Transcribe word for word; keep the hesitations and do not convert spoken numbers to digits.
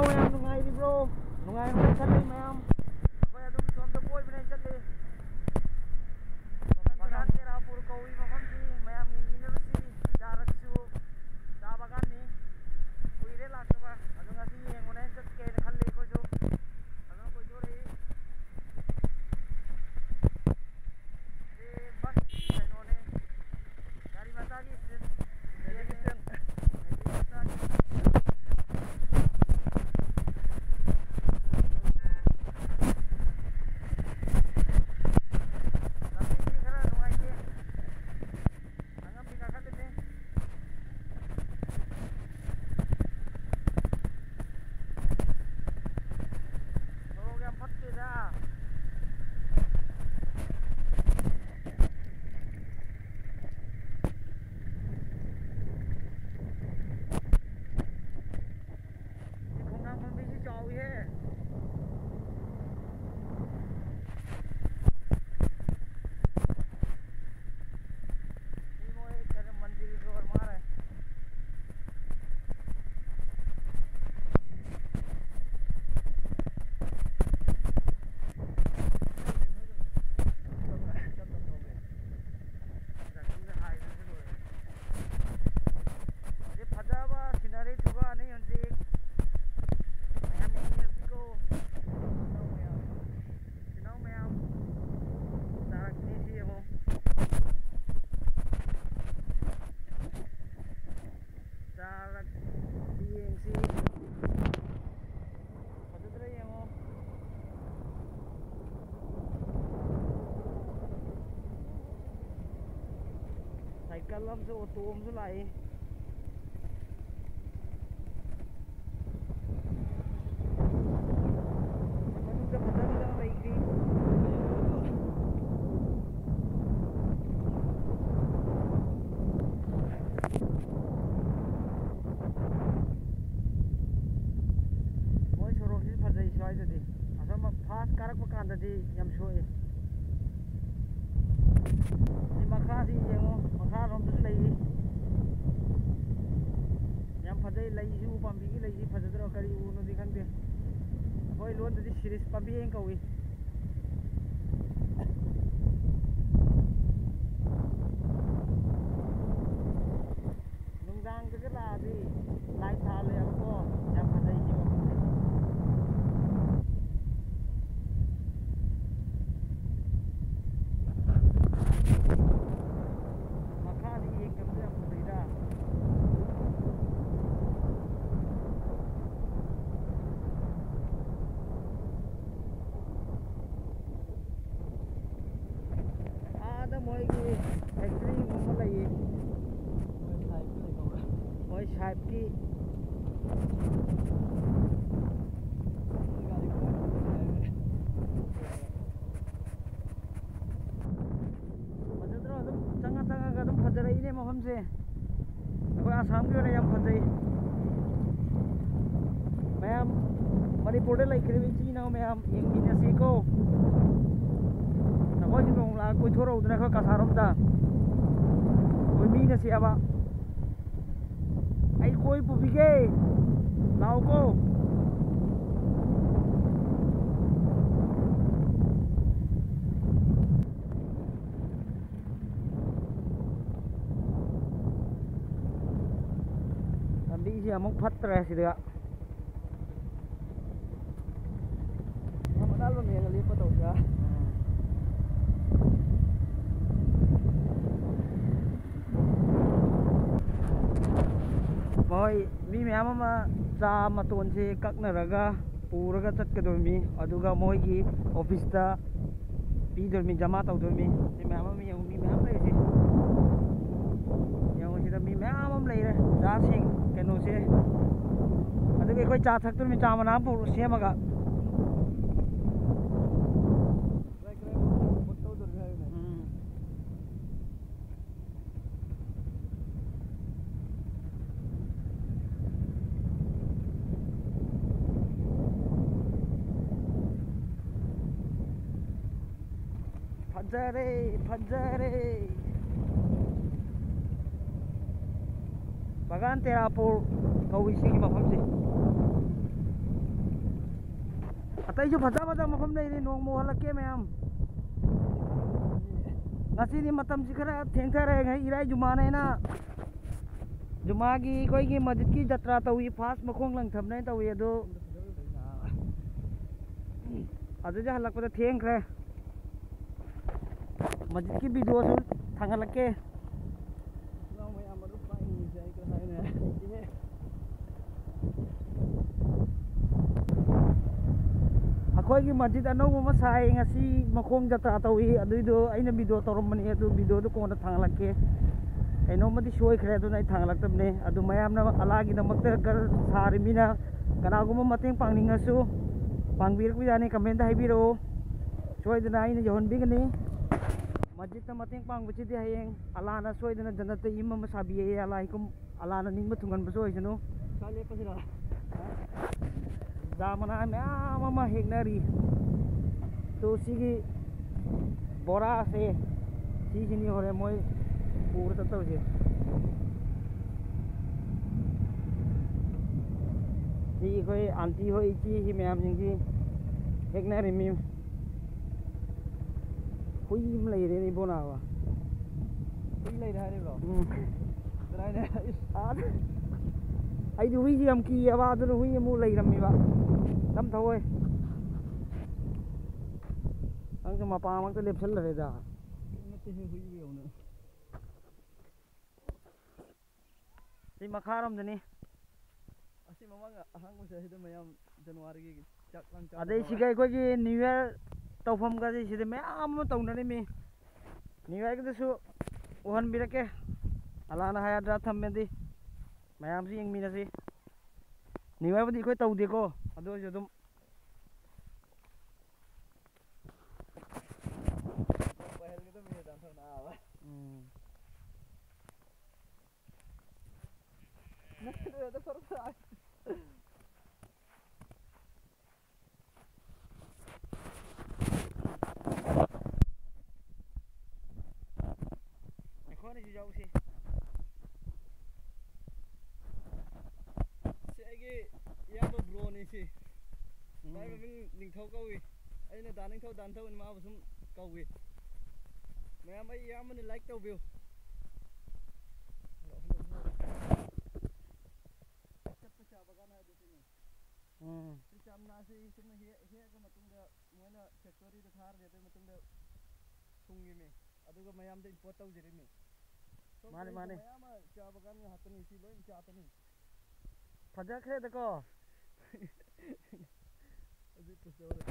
ꯃꯌꯥꯝ ꯅꯨꯡꯉꯥꯏꯔꯤꯕ꯭ꯔꯣ? ꯅꯨꯡꯉꯥꯏꯔꯝꯒꯅꯤ ꯈꯜꯂꯤ ꯃꯌꯥꯝ꯫ ꯑꯩꯈꯣꯏ ꯑꯗꯨꯝ ꯁꯣꯝꯗ ꯀꯣꯏꯕꯅꯦ ꯆꯠꯂꯤ꯫ ꯕꯒꯥꯟ ꯆꯦꯔꯥꯄꯨꯔ ꯀꯧꯏ ꯃꯐꯝꯁꯤ ꯃꯌꯥꯝ ꯌꯦꯡꯃꯤꯟꯅꯔꯨꯁꯤ꯫ ꯆꯥꯔꯛꯁꯨ ꯆꯥ ꯕꯒꯥꯟꯅꯤ꯫ ꯀꯨꯏꯔꯦ ꯂꯥꯛꯇꯕ꯫ ꯑꯗꯣ ꯉꯁꯤ ꯌꯦꯡꯉꯨꯅꯦ ꯆꯠꯀꯦꯅ ꯈꯜꯂꯤ ꯑꯩꯈꯣꯏꯁꯨ꯫ ꯐꯖꯅ ꯀꯣꯏꯊꯣꯔꯛꯏ꯫ ꯁꯤ ꯕꯁ ꯀꯩꯅꯣꯅꯦ꯫ ꯒꯥꯔꯤ ꯃꯆꯥꯒꯤ ꯁ꯭ꯇꯦꯟ-, ꯁ꯭ꯇꯦꯟꯅꯦ꯫ ꯒꯥꯔꯤ ꯃꯆꯥꯒꯤ꯫ ꯂꯝꯕꯤꯁꯤ ꯈꯔ ꯅꯨꯡꯉꯥꯏꯇꯦ꯫ ꯑꯉꯝꯕꯤ ꯀꯥꯈꯠꯂꯤꯅꯦ꯫ ꯁꯣꯔꯣꯛ ꯌꯥꯝ ꯐꯠꯇꯦꯗ꯫ ꯁꯤ ꯈꯣꯡꯅꯥꯡ ꯄꯥꯝꯕꯤꯁꯤ ꯆꯥꯎꯏꯍꯦ꯫ ꯁꯤ ꯃꯣꯏ ꯀꯩꯅꯣ ꯃꯟꯗꯤꯔꯒꯤ ꯑꯣꯏꯔ ꯃꯥꯜꯂꯦ꯫ ꯒꯥꯔꯤꯒ ꯍꯥꯏꯕꯁꯨ ꯂꯣꯏꯔꯦ꯫ ꯍꯧꯖꯤꯛ ꯐꯖꯕ scenery ꯊꯣꯛꯂꯛꯑꯅꯤ ꯍꯧꯖꯤꯛ꯫ ꯃꯌꯥꯝ ꯌꯦꯡꯃꯤꯟꯅꯁꯤꯀꯣ꯫ ꯏꯆꯤꯟ ꯏꯅꯥꯎ ꯃꯌꯥꯝ꯫ ꯆꯥꯔꯛꯅꯤ ꯁꯤ ꯌꯦꯡꯉꯣ꯫ ꯆꯥꯔꯛ ꯌꯦꯡꯁꯤ꯫ ꯐꯖꯗ꯭ꯔꯥ ꯌꯦꯡꯉꯣ꯫ ꯁꯥꯏꯀꯜ ꯑꯃꯁꯨ, ꯑꯣꯇꯣ ꯑꯃꯁꯨ ꯂꯥꯛꯏ꯫ ꯃꯅꯨꯡꯗ ꯐꯖ ꯐꯖꯕ ꯂꯩꯈ꯭ꯔꯤ꯫ ꯃꯣꯏ ꯁꯣꯔꯣꯛꯁꯤ ꯐꯖꯩ ꯁ꯭ꯋꯥꯏꯗꯗꯤ꯫ ꯑꯁꯣꯝ ꯐꯥꯁ ꯀꯥꯔꯛꯄ ꯀꯥꯟꯗꯗꯤ ꯌꯥꯝ ꯁꯣꯛꯏ꯫ ꯁꯤ ꯃꯈꯥꯁꯤ ꯌꯦꯡꯉꯣ, ꯃꯈꯥꯔꯣꯝꯗꯁꯨ ꯂꯩꯔꯤ꯫ ꯌꯥꯝ ꯐꯖꯩ꯫ ꯑꯗꯩ ꯂꯩꯁꯨ, ꯎ ꯄꯥꯝꯕꯤꯒꯤ ꯂꯩꯁꯤ ꯐꯖꯗ꯭ꯔꯣ? ꯀꯔꯤ ꯎꯅꯣꯗꯤ ꯈꯪꯗꯦ꯫ ꯑꯩꯈꯣꯏ ꯂꯣꯟꯗꯗꯤ ꯁꯤꯔꯤꯁ ꯄꯥꯝꯕꯤ ꯍꯥꯏꯅ ꯀꯧꯏ꯫ ꯅꯨꯡꯗꯥꯡꯗꯒ ꯂꯥꯛꯑꯗꯤ ꯂꯥꯏꯠ ꯊꯥꯜꯂꯦꯕꯀꯣ, ꯌꯥꯝ ꯐꯖꯩ ꯁꯤ ꯃꯐꯝꯁꯦ꯫ ꯃꯈꯥꯗ ꯌꯦꯡꯗꯕꯗꯣ ꯌꯥꯝ ꯐꯖꯩꯗ꯫ ꯑꯥꯗ ꯃꯣꯏꯒꯤ ꯐꯦꯛꯇ꯭ꯔꯤꯒꯨꯝꯕ ꯂꯩꯌꯦ꯫ ꯃꯣꯏ ꯁꯥꯏꯠꯀꯤ꯫ ꯐꯖꯗ꯭ꯔꯣ? ꯑꯗꯨꯝ ꯆꯪꯉ ꯆꯪꯉꯒ ꯑꯗꯨꯝ ꯐꯖꯔꯛꯏꯅꯦ ꯃꯐꯝꯁꯦ꯫ ꯑꯩꯈꯣꯏ ꯑꯁꯥꯝꯒꯤ ꯑꯣꯏꯅ ꯌꯥꯝ ꯐꯖꯩ꯫ ꯃꯌꯥꯝ, ꯃꯅꯤꯄꯨꯔꯗ ꯂꯩꯈ꯭ꯔꯤꯕ ꯏꯆꯤꯟ ꯏꯅꯥꯎ ꯃꯌꯥꯝ, ꯌꯦꯡꯃꯤꯟꯅꯁꯤꯀꯣ꯫ ꯅꯈꯣꯏꯁꯨ ꯅꯣꯡꯃ ꯂꯥꯛꯑ ꯀꯣꯏꯊꯣꯔꯛꯎꯗꯅ ꯑꯩꯈꯣꯏ ꯀꯁꯥꯔꯣꯝꯗ꯫ ꯀꯣꯏꯃꯤꯟꯅꯁꯤ ꯍꯥꯏꯕ꯫ ꯑꯩ ꯀꯣꯏ ꯄꯨꯕꯤꯒꯦ꯫ ꯂꯥꯛꯑꯣꯀꯣ꯫ ꯂꯝꯕꯤꯁꯤ ꯑꯃꯨꯛ ꯐꯠꯇ꯭ꯔꯦ ꯁꯤꯗ꯫ ꯃꯅꯥ ꯂꯣꯝ ꯌꯦꯡꯉ ꯂꯦꯞꯄ ꯇꯧꯁꯤꯔꯥ? ꯃꯣꯏ ꯃꯤ ꯃꯌꯥꯝ ꯑꯃ ꯆꯥ ꯃꯇꯣꯟꯁꯦ ꯀꯛꯅꯔꯒ ꯄꯨꯔꯒ ꯆꯠꯀꯗꯧꯔꯤꯃꯤ, ꯑꯗꯨꯒ ꯃꯣꯏꯒꯤ ꯑꯣꯐꯤꯁꯇ ꯄꯤꯗꯣꯔꯤꯃꯤ, ꯖꯃꯥ ꯇꯧꯗꯣꯔꯤꯃꯤ꯫ ꯁꯤ ꯃꯌꯥꯝ ꯑꯃ ꯌꯦꯡꯉꯨ, ꯃꯤ ꯃꯌꯥꯝ ꯂꯩꯔꯤꯁꯦ꯫ ꯌꯦꯡꯉꯨ, ꯁꯤꯗ ꯃꯤ ꯃꯌꯥꯝ ꯑꯃ ꯂꯩꯔꯦ꯫ ꯖꯥꯠꯁꯤꯡ ꯀꯩꯅꯣꯁꯦ꯫ ꯑꯗꯨꯒ ꯑꯩꯈꯣꯏ ꯆꯥ ꯊꯛꯇꯣꯔꯤꯃꯤ, ꯆꯥ ꯃꯅꯥ ꯑꯃ ꯄꯨꯔ ꯁꯦꯝꯃꯒ꯫ ꯎꯝ꯫ ꯐꯖꯔꯦ, ꯐꯖꯔꯦ꯫ ꯕꯒꯥꯟ ꯇꯦꯔꯥꯄꯨꯔ ꯀꯧꯏ ꯁꯤꯒꯤ ꯃꯐꯝꯁꯦ꯫ ꯑꯇꯩꯁꯨ ꯐꯖ ꯐꯖꯕ ꯃꯐꯝ ꯂꯩꯔꯤ, ꯅꯣꯡꯃ ꯎꯍꯜꯂꯛꯀꯦ ꯃꯌꯥꯝ꯫ ꯉꯁꯤꯗꯤ ꯃꯇꯝꯁꯤ ꯈꯔ ꯊꯦꯡꯊꯔꯦ, ꯉꯁꯤ ꯏꯔꯥꯏ ꯖꯨꯃꯥꯅꯦꯅ, ꯖꯨꯃꯥꯒꯤ ꯑꯩꯈꯣꯏꯒꯤ ꯃꯁꯖꯤꯠꯀꯤ ꯖꯇ꯭ꯔꯥ ꯇꯧꯏ, ꯐꯥꯁ ꯃꯈꯣꯡ ꯂꯪꯊꯕꯅꯦꯅ ꯇꯧꯏ ꯑꯗꯨ꯫ ꯑꯗꯨꯗꯤ ꯍꯜꯂꯛꯄꯗ ꯊꯦꯡꯈ꯭ꯔꯦ꯫ ꯃꯁꯖꯤꯠꯀꯤ ꯚꯤꯗꯤꯑꯣꯁꯨ ꯊꯥꯡꯒꯠꯂꯛꯀꯦ꯫ ꯑꯩꯈꯣꯏꯒꯤ ꯃꯁꯖꯤꯠ ꯑꯅꯧꯕ ꯑꯃ ꯁꯥꯏ, ꯉꯁꯤ ꯃꯈꯣꯡ ꯖꯇ꯭ꯔꯥ ꯇꯧꯏ, ꯑꯗꯨꯏꯗꯣ ꯑꯩꯅ ꯚꯤꯗꯤꯑꯣ ꯇꯧꯔꯝꯕꯅꯤ, ꯑꯗꯨ ꯚꯤꯗꯤꯑꯣꯗꯣ ꯀꯣꯟꯅ ꯊꯥꯡꯒꯠꯂꯛꯀꯦ꯫ ꯀꯩꯅꯣꯝꯃꯗꯤ ꯁꯣꯏꯈ꯭ꯔꯦ, ꯑꯗꯨꯅ ꯑꯩ ꯊꯥꯡꯒꯠꯂꯛꯇꯕꯅꯦ꯫ ꯑꯗꯨ ꯃꯌꯥꯝꯅ ꯑꯜꯂꯥꯒꯤꯗꯃꯛꯇ ꯒꯔ ꯁꯥꯔꯤꯃꯤꯅ, ꯀꯅꯥꯒꯨꯝꯕ ꯃꯇꯦꯡ ꯄꯥꯡꯅꯤꯡꯉꯁꯨ ꯄꯥꯡꯕꯤꯔꯛꯄ ꯌꯥꯅꯤ, ꯀꯃꯦꯟꯗ ꯍꯥꯏꯕꯤꯔꯛꯑꯣ, ꯁꯣꯏꯗꯅ ꯑꯩꯅ ꯌꯧꯍꯟꯕꯤꯒꯅꯤ꯫ ꯃꯁꯖꯤꯠꯇ ꯃꯇꯦꯡ ꯄꯥꯡꯕꯁꯤꯗꯤ ꯍꯌꯦꯡ ꯑꯜꯂꯥꯅ ꯁꯣꯏꯗꯅ ꯖꯟꯅꯠꯇ ꯌꯨꯝ ꯑꯃ ꯁꯥꯕꯤꯌꯦ, ꯑꯜꯂꯥ ꯍꯤꯀꯨꯝ, ꯑꯜꯂꯥꯅ ꯅꯤꯡꯕ ꯊꯨꯡꯍꯟꯕꯁꯨ ꯑꯣꯏꯁꯅꯨ꯫ ꯁ꯭ꯋꯥꯏ ꯂꯦꯞꯄꯁꯤꯔꯣ? ꯆꯥ ꯃꯅꯥ ꯃꯌꯥꯝ ꯑꯃ ꯍꯦꯛꯅꯔꯤ꯫ ꯇꯨ ꯁꯤꯒꯤ ꯕꯣꯔꯥꯁꯦ, ꯁꯤꯁꯤꯅꯤ ꯍꯣꯔꯦꯟ ꯃꯣꯏ ꯄꯨꯔ ꯆꯠꯇꯧꯁꯦ꯫ ꯁꯤ ꯑꯩꯈꯣꯏ ꯑꯟꯇꯤ ꯍꯣꯏ, ꯏꯆꯦ ꯍꯤ ꯃꯌꯥꯝꯁꯤꯡꯁꯤ ꯍꯦꯛꯅꯔꯤꯃꯤ꯫ ꯍꯨꯏ ꯑꯃ ꯂꯩꯔꯦꯅꯦ ꯏꯕꯣ ꯅꯥꯕ꯫ ꯍꯨꯏ ꯂꯩꯔꯦ ꯍꯥꯏꯔꯤꯕ꯭ꯔꯣ? ꯎꯝ꯫ ꯀꯗꯥꯏꯗ? ꯏꯁ꯫ ꯑꯥꯗ꯫ ꯑꯩꯗꯤ ꯍꯨꯏꯁꯤ ꯌꯥꯝ ꯀꯤꯌꯦꯕ, ꯑꯗꯨꯅ ꯍꯨꯏ ꯑꯃꯨꯛ ꯂꯩꯔꯝꯃꯤꯕ꯫ ꯇꯝ ꯊꯧꯋꯣꯏ꯫ ꯅꯪꯁꯨ ꯃꯄꯥꯃꯛꯇ ꯂꯦꯞꯁꯜꯂꯔꯦꯗ꯫ ꯅꯠꯇꯦꯍꯦ, ꯍꯨꯏꯕꯨ ꯌꯧꯅ꯫ ꯁꯤ ꯃꯈꯥꯔꯣꯝꯗꯅꯤ꯫ ꯑꯁꯤ ꯃꯃꯥꯡ ꯑꯍꯥꯡꯕꯁꯦ ꯁꯤꯗ ꯃꯌꯥꯝ ꯖꯅꯋꯥꯔꯤꯒꯤ ꯆꯥꯛ ꯂꯥꯡ ꯆꯥꯅꯕ꯫ ꯑꯗꯩ ꯁꯤꯒ ꯑꯩꯈꯣꯏꯒꯤ ꯅ꯭ꯌꯨ ꯌꯔ ꯇꯧꯐꯝꯒꯁꯦ ꯁꯤꯗ ꯃꯌꯥꯝ ꯑꯃ ꯇꯧꯅꯔꯤꯃꯤ꯫ ꯅ꯭ꯌꯨ ꯌꯔꯒꯤꯗꯁꯨ ꯎꯍꯟꯕꯤꯔꯛꯀꯦ꯫ ꯑꯂꯥꯅ ꯍꯥꯏꯔꯗ꯭ꯔꯥ ꯊꯝꯃꯦꯗꯤ꯫ ꯃꯌꯥꯝꯁꯨ ꯌꯦꯡꯃꯤꯟꯅꯁꯤ꯫ ꯅ꯭ꯌꯨ ꯌꯔꯕꯨꯗꯤ ꯑꯩꯈꯣꯏ ꯇꯧꯗꯦꯀꯣ꯫ ꯑꯗꯨ ꯑꯣꯏꯔꯁꯨ ꯑꯗꯨꯝ ꯎꯝ꯫ ꯑꯩꯈꯣꯏꯅꯁꯨ ꯌꯥꯎꯁꯤ꯫ ꯃꯥꯏ ꯃꯃꯤꯡ ꯅꯤꯡꯊꯧ ꯀꯧꯏ꯫ ꯑꯩꯅ ꯗꯥ ꯅꯤꯡꯊꯧ, ꯗꯥ ꯅꯤꯡꯊꯧꯅ ꯃꯥꯕꯨ ꯁꯨꯝ ꯀꯧꯏ꯫ ꯃꯌꯥꯝ ꯑꯩ ꯏꯌꯥꯝꯕꯅ ꯂꯥꯏꯛ ꯇꯧꯕꯤꯌꯨ꯫ ꯆꯠꯄ ꯆꯥ ꯕꯒꯥꯟ ꯍꯥꯏꯗꯨ ꯁꯤꯅꯤ꯫ ꯎꯝ꯫ ꯁꯤ ꯆꯥ ꯃꯅꯥꯁꯤ ꯁꯨꯝ ꯍꯦꯛ-, ꯍꯦꯛꯑꯒ ꯃꯇꯨꯡꯗ ꯃꯣꯏꯅ ꯐꯦꯛꯇꯣꯔꯤꯗ ꯊꯥꯔꯅꯤ, ꯑꯗꯨꯒꯤ ꯃꯇꯨꯡꯗ ꯁꯨꯡꯉꯤꯃꯤ꯫ ꯑꯗꯨꯒ ꯃꯌꯥꯝꯗ ꯏꯝꯄꯣꯔꯠ ꯇꯧꯖꯔꯤꯃꯤ꯫ ꯁꯣꯝ ꯃꯥꯅꯤ, ꯆꯍꯤꯗ ꯃꯥꯅꯤ꯫ ꯃꯌꯥꯝ ꯑꯃ ꯆꯥ ꯕꯒꯥꯟ ꯉꯥꯛꯇꯅꯤ, ꯁꯤ ꯂꯣꯏ ꯆꯥ ꯇꯅꯤ꯫ ꯐꯖꯈ꯭ꯔꯦꯗꯀꯣ꯫ ꯍꯧꯖꯤꯛ ꯄꯨꯊꯣꯛꯑꯦ꯫